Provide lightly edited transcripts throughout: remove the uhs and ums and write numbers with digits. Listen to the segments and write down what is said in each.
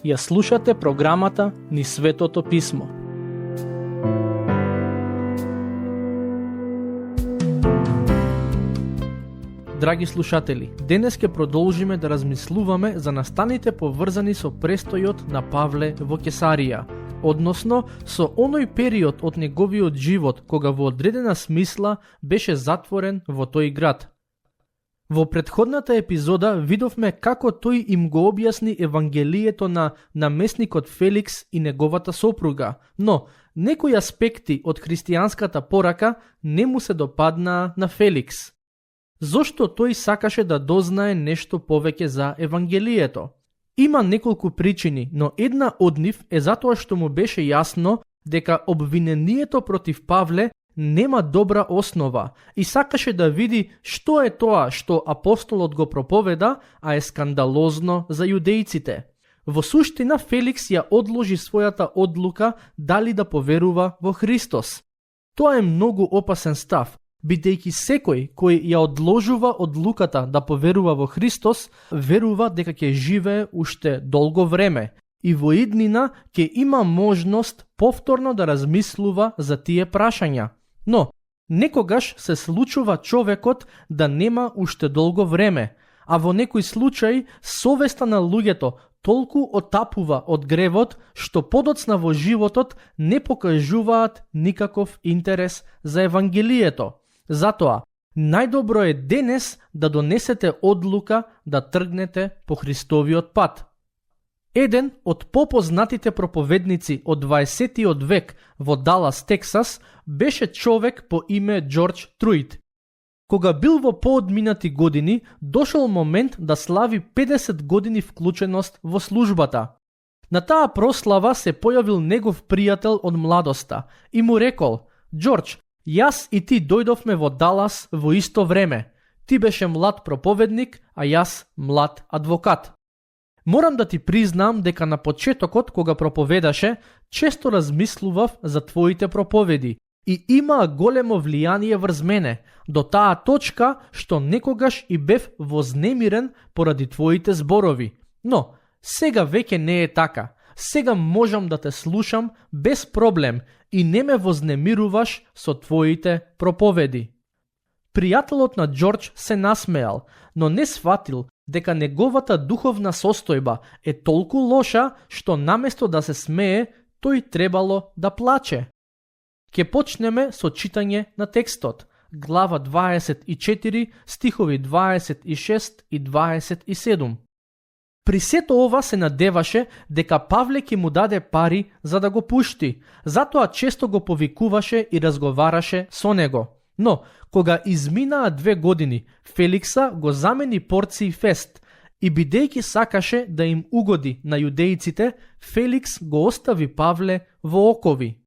Ја слушате програмата Низ Светото Писмо. Драги слушатели, денес ќе продолжиме да размислуваме за настаните поврзани со престојот на Павле во Кесарија, односно со оној период од неговиот живот кога во одредена смисла беше затворен во тој град. Во претходната епизода видовме како тој им го објасни евангелието на намесникот Феликс и неговата сопруга, но некои аспекти од христијанската порака не му се допаднаа на Феликс. Зошто тој сакаше да дознае нешто повеќе за евангелието? Има неколку причини, но една од нив е затоа што му беше јасно дека обвинението против Павле нема добра основа и сакаше да види што е тоа што апостолот го проповеда, а е скандалозно за јудејците. Во суштина Феликс ја одложи својата одлука дали да поверува во Христос. Тоа е многу опасен став, бидејќи секој кој ја одложува одлуката да поверува во Христос, верува дека ќе живее уште долго време и во иднина ќе има можност повторно да размислува за тие прашања. Но, некогаш се случува човекот да нема уште долго време, а во некој случај совеста на луѓето толку отапува од гревот што подоцна во животот не покажуваат никаков интерес за евангелието. Затоа, најдобро е денес да донесете одлука да тргнете по Христовиот пат. Еден од попознатите проповедници од 20-тиот век во Далас, Тексас, беше човек по име Џорџ Труит. Кога бил во поодминати години, дошол момент да слави 50 години вклученост во службата. На таа прослава се појавил негов пријател од младоста и му рекол: "Џорџ, јас и ти дојдовме во Далас во исто време. Ти беше млад проповедник, а јас млад адвокат. Морам да ти признам дека на почетокот, кога проповедаше, често размислував за твоите проповеди и имаа големо влијание врз мене, до таа точка што некогаш и бев вознемирен поради твоите зборови. Но, сега веќе не е така. Сега можам да те слушам без проблем и не ме вознемируваш со твоите проповеди." Пријателот на Џорџ се насмеал, но не сватил дека неговата духовна состојба е толку лоша што наместо да се смее, тој требало да плаче. Ке почнеме со читање на текстот, глава 24, стихови 26 и 27. При сето ова се надеваше дека Павле ќе му даде пари за да го пушти, затоа често го повикуваше и разговараше со него. Но, кога изминаа 2 години, Феликса го замени Порци Фест и бидејќи сакаше да им угоди на јудејците, Феликс го остави Павле во окови.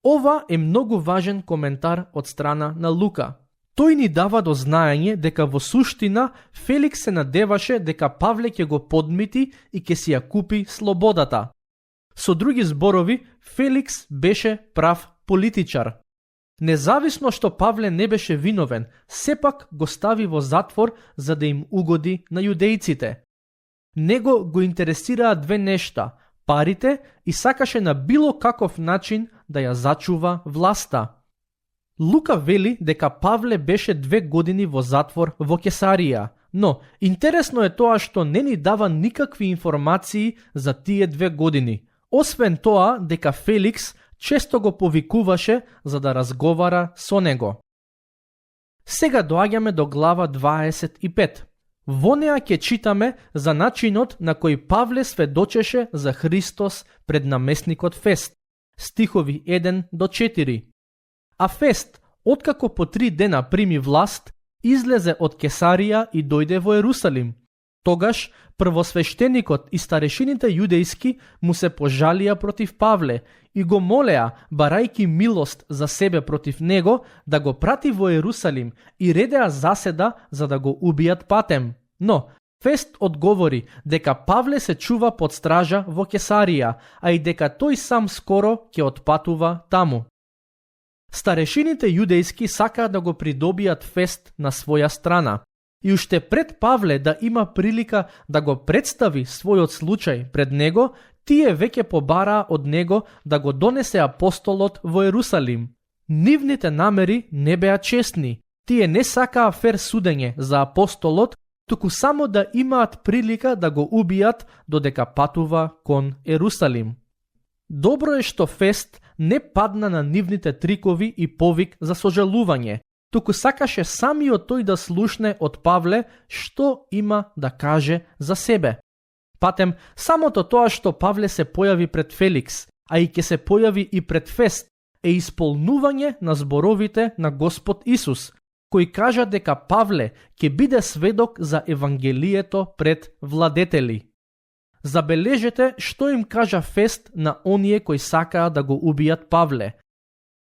Ова е многу важен коментар од страна на Лука. Тој ни дава до знаење дека во суштина Феликс се надеваше дека Павле ќе го подмити и ќе си ја купи слободата. Со други зборови, Феликс беше прав политичар. Независно што Павле не беше виновен, сепак го стави во затвор за да им угоди на јудејците. Него го интересираа две нешта: парите и сакаше на било каков начин да ја зачува власта. Лука вели дека Павле беше 2 години во затвор во Кесарија, но интересно е тоа што не ни дава никакви информации за тие 2 години, освен тоа дека Феликс често го повикуваше за да разговара со него. Сега доаѓаме до глава 25. Во неа ќе читаме за начинот на кој Павле сведочеше за Христос пред намесникот Фест, стихови 1 до 4. А Фест, откако по 3 дена прими власт, излезе од Кесарија и дојде во Ерусалим. Тогаш првосвештеникот и старешините јудејски му се пожалија против Павле и го молеа, барајки милост за себе против него, да го прати во Ерусалим и редеа заседа за да го убијат патем. Но Фест одговори дека Павле се чува под стража во Кесарија, а и дека тој сам скоро ќе отпатува таму. Старешините јудејски сакаат да го придобијат Фест на своја страна. И уште пред Павле да има прилика да го представи својот случај пред него, тие веќе побараа од него да го донесе апостолот во Ерусалим. Нивните намери не беа честни. Тие не сакаа фер судење за апостолот, туку само да имаат прилика да го убијат додека патува кон Ерусалим. Добро е што Фест не падна на нивните трикови и повик за сожалување, туку сакаше самиот тој да слушне од Павле што има да каже за себе. Патем, самото тоа што Павле се појави пред Феликс, а и ќе се појави и пред Фест, е исполнување на зборовите на Господ Исус, кој кажа дека Павле ќе биде сведок за Евангелието пред владетели. Забележете што им кажа Фест на оние кои сакаа да го убијат Павле.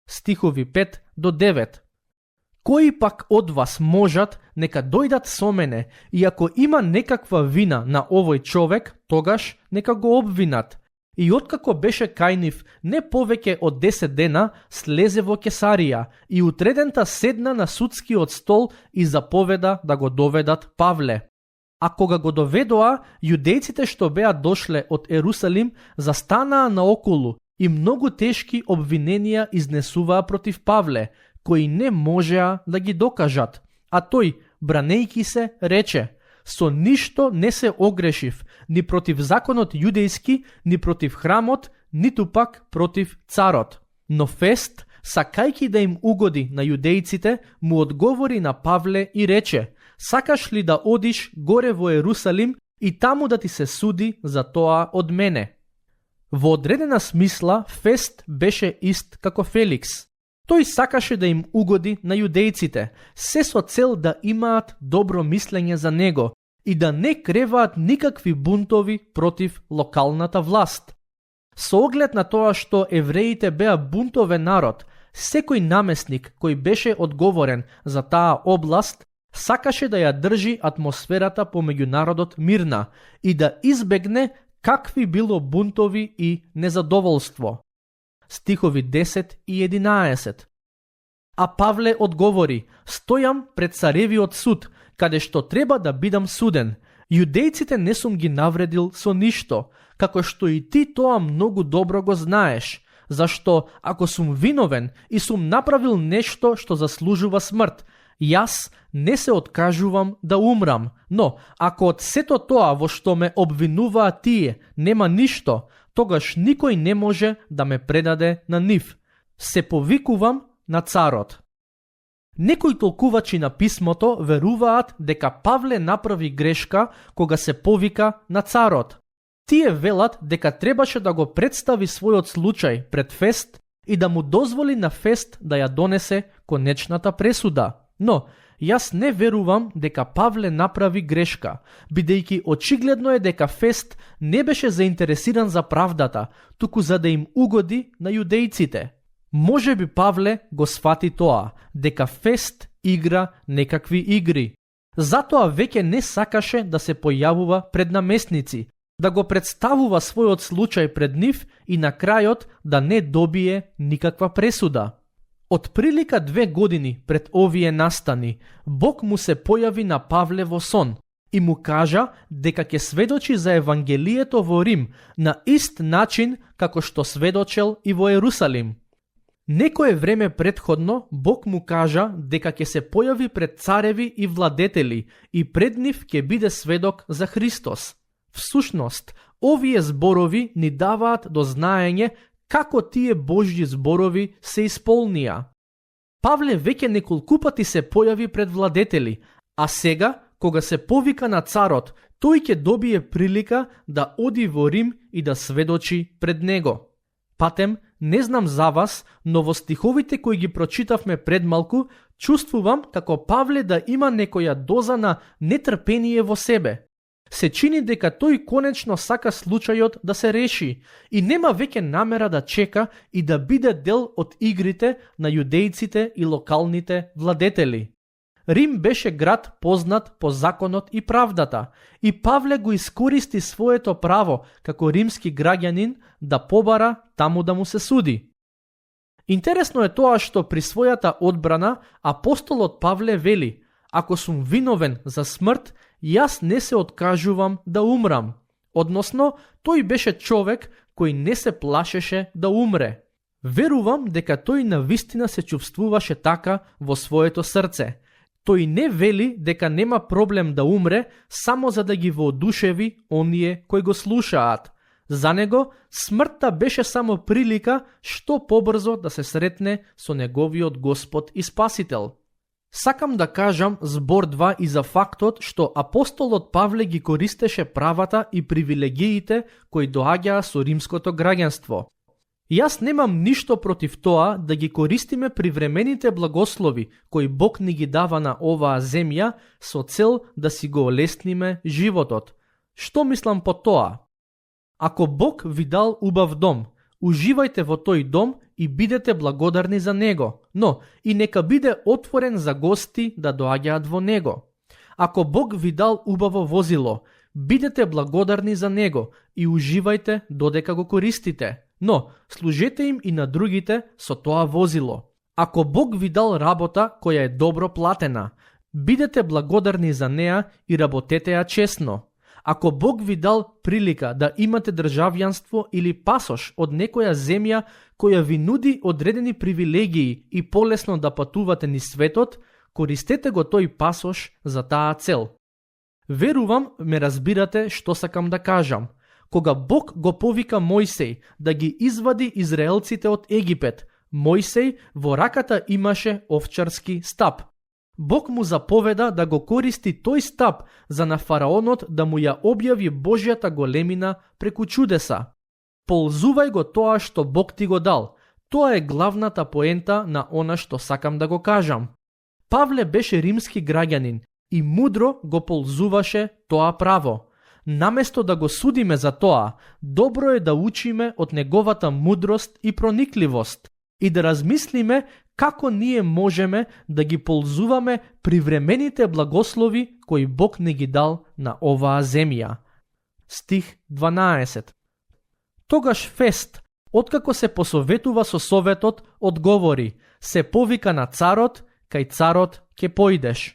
Стихови 5 до 9. Кои пак од вас можат, нека дојдат со мене, и ако има некаква вина на овој човек, тогаш нека го обвинат. И откако беше кај нив не повеќе од 10 дена, слезе во Кесарија и утредента седна на судскиот стол и заповеда да го доведат Павле. А кога го доведоа, јудејците што беа дошле од Ерусалим застанаа наоколу и многу тешки обвиненија изнесуваа против Павле, кои не можеа да ги докажат. А тој, бранејки се, рече: со ништо не се огрешив, ни против законот јудејски, ни против храмот, ниту пак против царот. Но Фест, сакајки да им угоди на јудејците, му одговори на Павле и рече: сакаш ли да одиш горе во Ерусалим и таму да ти се суди за тоа од мене? Во одредена смисла, Фест беше ист како Феликс. Тој сакаше да им угоди на јудејците, се со цел да имаат добро мислење за него и да не креваат никакви бунтови против локалната власт. Со оглед на тоа што евреите беа бунтовен народ, секој намесник кој беше одговорен за таа област сакаше да ја држи атмосферата помеѓу народот мирна и да избегне какви било бунтови и незадоволство. Стихови 10 и 11. А Павле одговори: стојам пред царевиот суд, каде што треба да бидам суден. Јудејците не сум ги навредил со ништо, како што и ти тоа многу добро го знаеш. Зашто, ако сум виновен и сум направил нешто што заслужува смрт, јас не се откажувам да умрам, но ако од сето тоа во што ме обвинуваат тие нема ништо, тогаш никој не може да ме предаде на нив. Се повикувам на царот. Некои толкувачи на писмото веруваат дека Павле направи грешка кога се повика на царот. Тие велат дека требаше да го представи својот случај пред Фест и да му дозволи на Фест да ја донесе конечната пресуда. Но, јас не верувам дека Павле направи грешка, бидејќи очигледно е дека Фест не беше заинтересиран за правдата, туку за да им угоди на јудејците. Може би Павле го сфати тоа, дека Фест игра некакви игри. Затоа веќе не сакаше да се појавува пред намесници, да го представува својот случај пред нив и на крајот да не добие никаква пресуда. Од прилика 2 години пред овие настани, Бог му се појави на Павле во сон и му кажа дека ќе сведочи за Евангелието во Рим на ист начин како што сведочел и во Ерусалим. Некое време предходно Бог му кажа дека ќе се појави пред цареви и владетели и пред нив ќе биде сведок за Христос. Всушност, овие зборови ни даваат до знаење како тие Божји зборови се исполнија. Павле веќе неколку пати се појави пред владетели, а сега, кога се повика на царот, тој ќе добие прилика да оди во Рим и да сведочи пред него. Патем, не знам за вас, но во стиховите кои ги прочитавме пред малку, чувствувам како Павле да има некоја доза на нетрпение во себе. Се чини дека тој конечно сака случајот да се реши и нема веќе намера да чека и да биде дел од игрите на јудејците и локалните владетели. Рим беше град познат по законот и правдата и Павле го искористи своето право како римски граѓанин да побара таму да му се суди. Интересно е тоа што при својата одбрана апостолот Павле вели: ако сум виновен за смрт, јас не се откажувам да умрам. Односно, тој беше човек кој не се плашеше да умре. Верувам дека тој навистина се чувствуваше така во своето срце. Тој не вели дека нема проблем да умре само за да ги воодушеви оние кои го слушаат. За него смртта беше само прилика што побрзо да се сретне со неговиот Господ и Спасител. Сакам да кажам збор 2 и за фактот што апостолот Павле ги користеше правата и привилегиите кои доаѓаа со римското граѓанство. Јас немам ништо против тоа да ги користиме привремените благослови кои Бог ни ги дава на оваа земја со цел да си го олесниме животот. Што мислам по тоа? Ако Бог ви дал убав дом, уживајте во тој дом и бидете благодарни за него, но и нека биде отворен за гости да доаѓаат во него. Ако Бог ви дал убаво возило, бидете благодарни за него и уживајте додека го користите, но служете им и на другите со тоа возило. Ако Бог ви дал работа која е добро платена, бидете благодарни за неа и работете ја честно. Ако Бог ви дал прилика да имате државјанство или пасош од некоја земја која ви нуди одредени привилегии и полесно да патувате низ светот, користете го тој пасош за таа цел. Верувам ме разбирате што сакам да кажам. Кога Бог го повика Мојсей да ги извади израелците од Египет, Мојсей во раката имаше овчарски стап. Бог му заповеда да го користи тој стап за на фараонот да му ја објави Божјата големина преку чудеса. Ползувај го тоа што Бог ти го дал. Тоа е главната поента на она што сакам да го кажам. Павле беше римски граѓанин и мудро го ползуваше тоа право. Наместо да го судиме за тоа, добро е да учиме од неговата мудрост и проникливост и да размислиме како ние можеме да ги ползуваме привремените благослови кои Бог не ги дал на оваа земја. Стих 12. Тогаш Фест, откако се посоветува со советот, одговори: се повика на царот, кај царот ќе појдеш.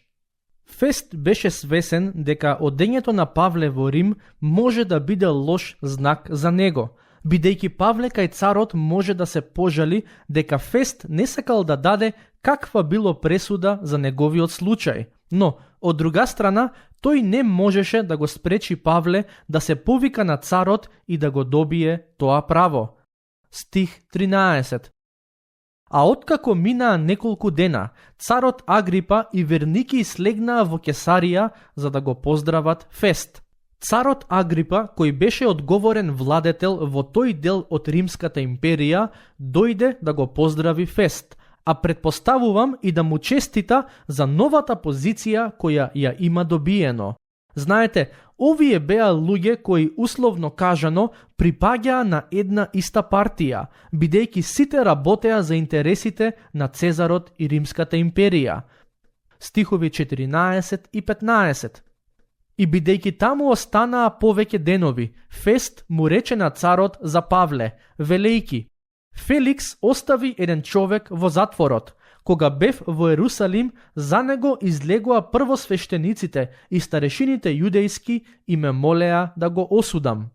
Фест беше свесен дека одењето на Павле во Рим може да биде лош знак за него, бидејќи Павле кај царот може да се пожали дека Фест не сакал да даде каква било пресуда за неговиот случај, но, од друга страна, тој не можеше да го спречи Павле да се повика на царот и да го добие тоа право. Стих 13. А откако минаа неколку дена, царот Агрипа и Верники слегнаа во Кесарија за да го поздрават Фест. Царот Агрипа, кој беше одговорен владетел во тој дел од Римската империја, дојде да го поздрави Фест, а предпоставувам и да му честита за новата позиција која ја има добиено. Знаете, овие беа луѓе кои, условно кажано, припаѓаа на една иста партија, бидејќи сите работеа за интересите на Цезарот и Римската империја. Стихови 14 и 15. И бидејќи таму останаа повеќе денови, Фест му рече на царот за Павле, велејки: Феликс остави еден човек во затворот. Кога бев во Ерусалим, за него излегоа првосвештениците и старешините јудејски и ме молеа да го осудам.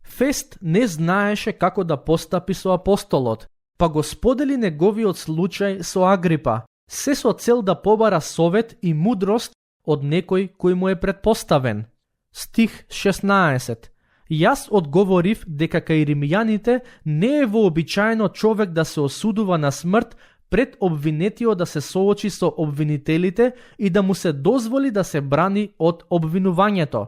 Фест не знаеше како да постапи со апостолот, па го сподели неговиот случај со Агрипа, се со цел да побара совет и мудрост од некој кој му е предпоставен. Стих 16. Јас одговорив дека кај римјаните не е вообичаено човек да се осудува на смрт пред обвинетиот да се соочи со обвинителите и да му се дозволи да се брани од обвинувањето.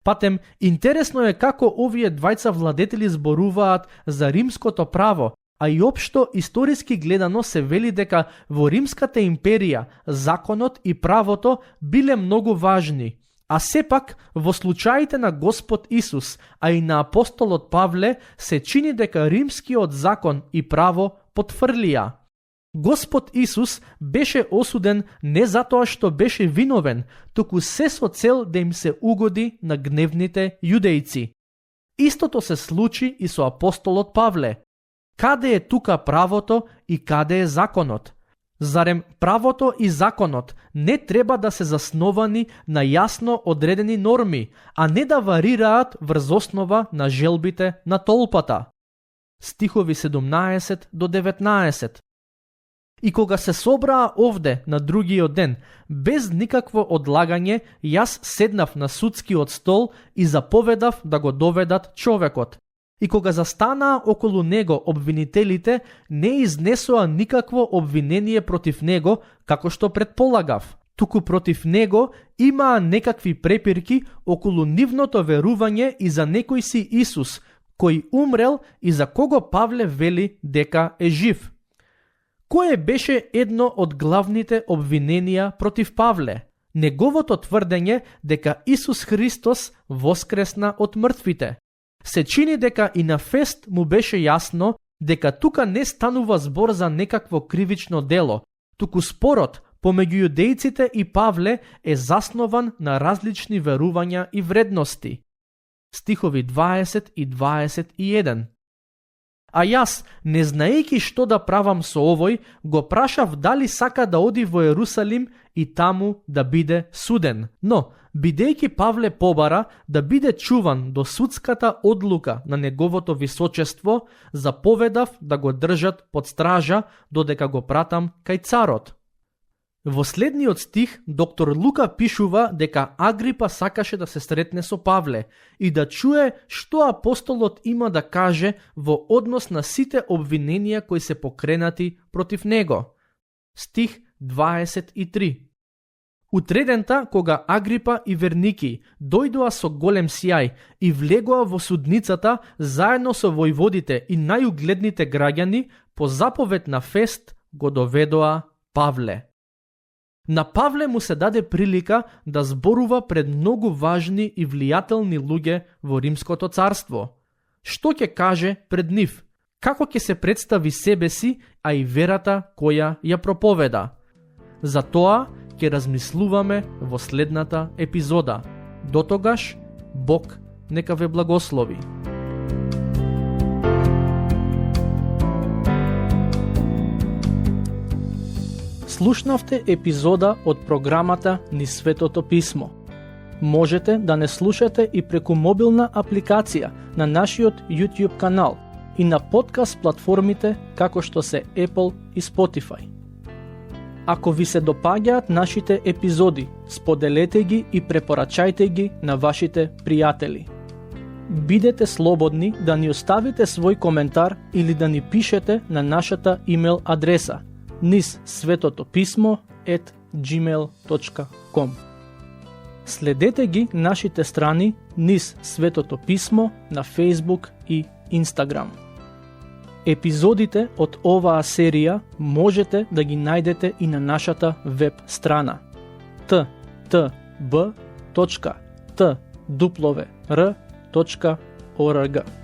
Патем, интересно е како овие двајца владетели зборуваат за римското право, а и општо историски гледано се вели дека во Римската империја законот и правото биле многу важни, а сепак во случаите на Господ Исус, а и на апостолот Павле се чини дека римскиот закон и право потврлија. Господ Исус беше осуден не затоа што беше виновен, туку се со цел да им се угоди на гневните јудејци. Истото се случи и со апостолот Павле. Каде е тука правото и каде е законот? Зарем правото и законот не треба да се засновани на јасно одредени норми, а не да варираат врз основа на желбите на толпата? Стихови 17 до 19. И кога се собраа овде на другиот ден, без никакво одлагање, јас седнав на судскиот стол и заповедав да го доведат човекот. И кога застанаа околу него обвинителите, не изнесоа никакво обвинение против него, како што предполагав. Туку против него имаа некакви препирки околу нивното верување и за некој си Исус, кој умрел и за кого Павле вели дека е жив. Кое беше едно од главните обвиненија против Павле? Неговото тврдење дека Исус Христос воскресна од мртвите. Се чини дека и на Фест му беше јасно дека тука не станува збор за некакво кривично дело, туку спорот помеѓу јудејците и Павле е заснован на различни верувања и вредности. Стихови 20 и 21. А јас, не знаејќи што да правам со овој, го прашав дали сака да оди во Ерусалим и таму да биде суден. Но, бидејќи Павле побара да биде чуван до судската одлука на неговото височество, заповедав да го држат под стража додека го пратам кај царот. Во следниот стих, доктор Лука пишува дека Агрипа сакаше да се сретне со Павле и да чуе што апостолот има да каже во однос на сите обвиненија кои се покренати против него. Стих 23. Утредента, кога Агрипа и Верники дојдоа со голем сјај и влегоа во судницата заедно со војводите и најугледните граѓани, по заповед на Фест го доведоа Павле. На Павле му се даде прилика да зборува пред многу важни и влијателни луѓе во Римското царство. Што ќе каже пред нив? Како ќе се представи себе си, а и верата која ја проповеда? За тоа ќе размислуваме во следната епизода. Дотогаш, Бог нека ве благослови. Слушнавте епизода од програмата Низ Светото Писмо. Можете да не слушате и преку мобилна апликација на нашиот YouTube канал и на подкаст платформите како што се Apple и Spotify. Ако ви се допаѓаат нашите епизоди, споделете ги и препорачајте ги на вашите пријатели. Бидете слободни да ни оставите свој коментар или да ни пишете на нашата имейл адреса nizsvetotopисmo@gmail.com. Следете ги нашите страни Низ Светото Писмо на Facebook и Instagram. Епизодите од оваа серија можете да ги најдете и на нашата веб страна ttb.twr.org.